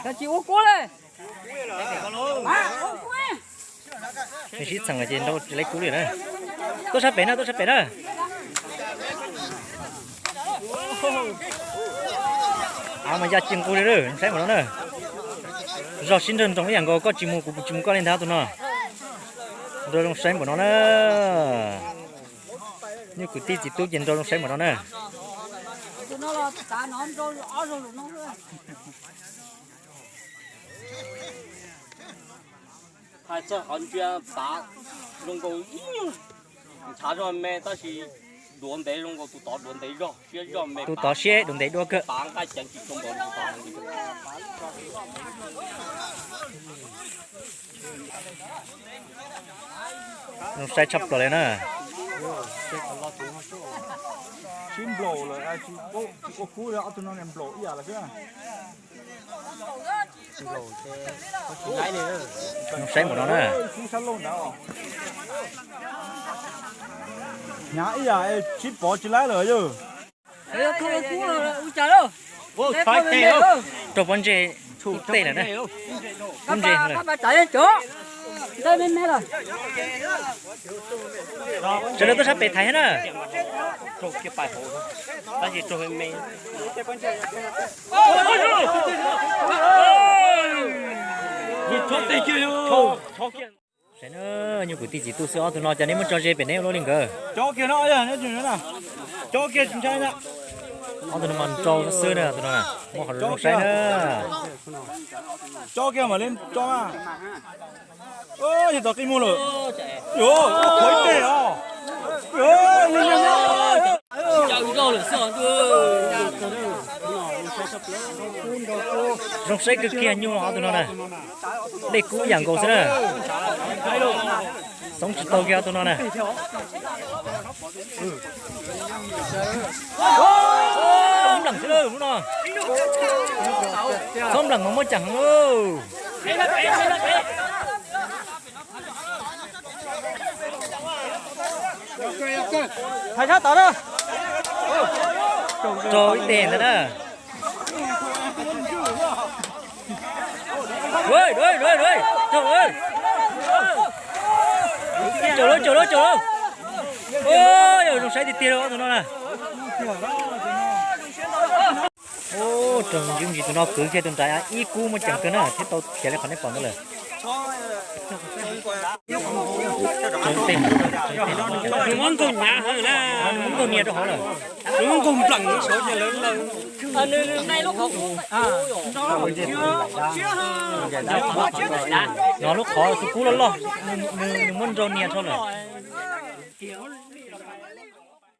Tsis ua kub li. Sib txheem ces nrau tsis laib kub li na. Tuaj sab pem na, tuaj sab pem na. Av mas ya ci nqug li, saib npaum no na. Zog sib nrawg nroos ib yam nkaus, koj tsis mus kuv, kuv tsis mus koj li ntag tus no. Nrau zoo saib npaum no na. Nyuj kwv tij txiv tub ces nrau zoo saib npaum no na. Hais txog qhov ntsia pav zoo nkaus ib nyuag ntshav zog me, tab sis duav ntev zoo nkaus tus tod, duav ntev zog siab zog me. Tus tod siab duav ntev dua kawg. Pav nqaij ceev tsis tshua npaum li tus tod. Zoo saib tshaj plaws li na. Sib nplaum lawm, tsis kua kub li, ob tug no nplaum ib yam lawm xwb. Zoo saib npaum no na. Hnyav ib yam sib pov tsis laib lawm yog. Raug pob ntseg tej lawm na. Pob ntseg lawm. Sawv daws tuaj sab pem thaiv thiab na. Saib na, nyuj kwv tij txiv tub xwb, ob tug no cas nej muab tso ze pem neb ua luaj li nkawd. Cov kiag no, cov kiag tsis ntshai na. Ob tug no mas nrau xwb na, tus no muab qhov zoo saib na. Cov kiag mam li tso na. Yog tau qi muag lawm. Qhuav ib teg os. Zoo saib kawg kiag nyuj ob tug no na. Dej kub yam nkaus xwb na. Xoov tsis tau kiag ob tug no na. Txhob npleem xwb lub no. Txhob npleem mas muaj ceem heev. Thaiv sab tod na. Raug ib teg ntawd na. Caum lawm, caum lawm, caum lawm. Yog zoo saib tiag tiag rau ob tug no na. Raug ntsis ntsis tus no kwv kiag tus nrad ib kub muaj ceem kawg na thiab tau khiav li qhov nej pom ntawd lawm. Muab nkaug hnyav heev na. Muab nkaug hnyav rau hauv lawm. Muab nkaug npleem saud ces lawv law. No lub qhov tus kub loj loj, nws muab nrau nias rau lawm.